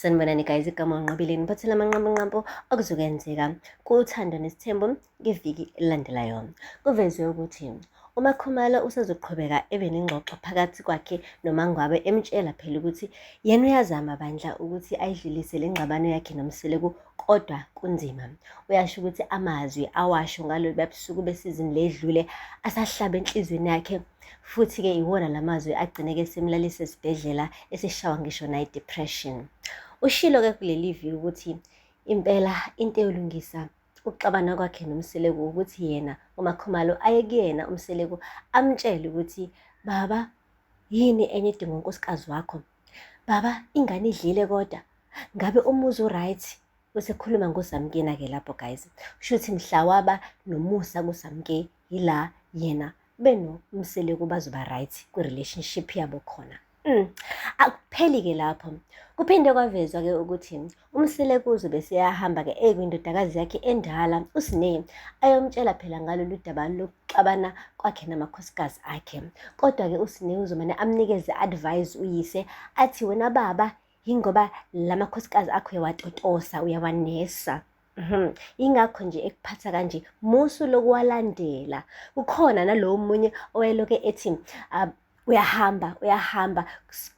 Sanibonani guys, igama uNqobile ngiphathela amanqampunqampu okuzokwenzeka kuThando Nesithembu ngeviki elilandelayo. Kuvezwe ukuthi uMakhumalo usezoqhubeka ebe nengxoxo phakathi kwakhe noMangwabe emtshela phela ukuthi yena uyazama bandla ukuthi ayidlulise le ngxabano yakhe noMseleku kodwa kunzima. Uyasho ukuthi amazwi awasho ngalolu busuku besizini ledlule asahlaba enhliziyweni yakhe Futhi-ke iwona la mazwi agcine-ke esemlalisa esibhedlela eseshawa ngisho nayi-depression. Ushilo-ke kuleli viki ukuthi impela into eyolungisa ukuxabana kwakhe noMseleku ukuthi yena uMakhumalo aye kuyena uMseleku amtshele ukuthi baba yini enye edinga unkosikazi wakho baba ingane idlile kodwa ngabe umuzi uright usekhuluma ngoSamkena-ke lapho guys kusho ukuthi mhla waba nomusa kuSamke yila yena beno Mseleku bazoba right kwi relationship yabo khona. Akupheli ke lapho. Kuphinde kwavezwa ke ukuthi uMseleku uzobe seyahamba ke ekwindodakazi yakhe endala uSine ayomtshela phela ngalolu daba lokuxabana kwakhe namakhosikazi akhe. Kodwa ke uSine uzomane amnikeze advice uyise athi wena baba yingoba lamakhosikazi akho uyawatotosa uyawanesa. Ingakho nje ekuphatha kanje musu lokuwalandela. Kukhona nalowo munye owayeloke ethi uyahamba uyahamba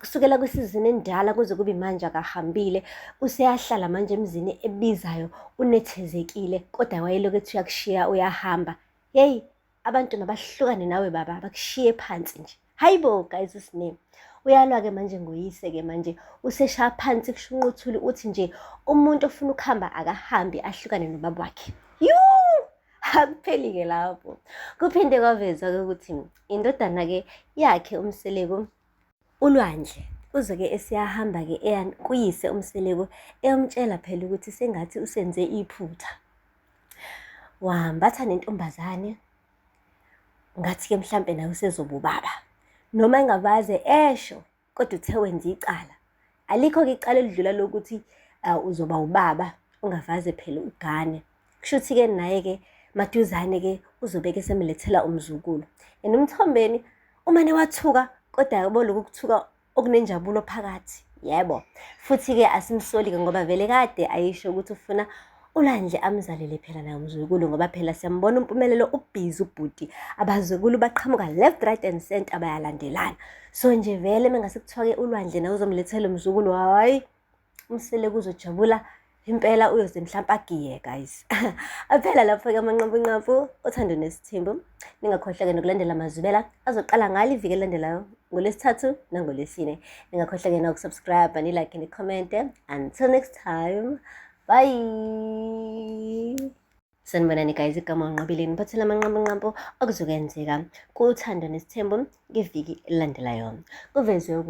kusukela kwisizini endala kuze kube manje akahambile useyahlala manje emzini ebizayo unethezekile kodwa wayeloke ethi uyakushiya uyahamba. Yeyi abantu mabahlukane nawe baba bakushiye phansi nje hayibo guys usine uyalwa ke manje ngoyise ke manje useshaya phansi kushunquthuli uthi nje umuntu ofuna ukuhamba akahambi ahlukane nobaba wakhe yu akupheli ke lapho kuphinde kwavezwa ke ukuthi indodana ke yakhe uMseleku uLwandle uzoke esiyahamba ke eya kuyise uMseleku eyomtshela phela ukuthi sengathi usenze iphutha wambatha nentombazane ngathi-ke mhlampe naye usezoba ubaba noma engabaze esho kodwa uthe wenza icala alikho-ke icala elidlula lokuthi uzoba ubaba ungavaze phela ugane kusho ukuthi-ke naye-ke maduzane-ke uzobeke semlethela umzukulu and umthombeni umane wathuka kodwa yabo lokhu kuthuka okunenjabulo phakathi yebo futhi-ke asimsoli-ke ngoba vele kade ayisho ukuthi ufuna uLwandle amzalele phela naye umzukulu ngoba phela siyambona uMpumelelo ubhizi ubhuti abazukulu baqhamuka left right and center bayalandelana so nje vele mengase kuthiwa-ke uLwandle naye uzomlethela umzukulu hhayi uMseleku uzojabula impela uyoze mhlampe agiye guys aphela lapho-ke amanqampunqampu uthando nesithembu ningakhohlwa-ke nokulandela amazwibela azoqala ngalo iviki elilandelayo ngolwesithathu nangolwesine ningakhohlwa-ke nokusubscribe nilike nikhomente until next time bye. Sanibonani guys, igama uNqobile ngiphathela amanqampunqampu okuzokwenzeka kuThando Nesithembu ngeviki elilandelayo. Kuvezwe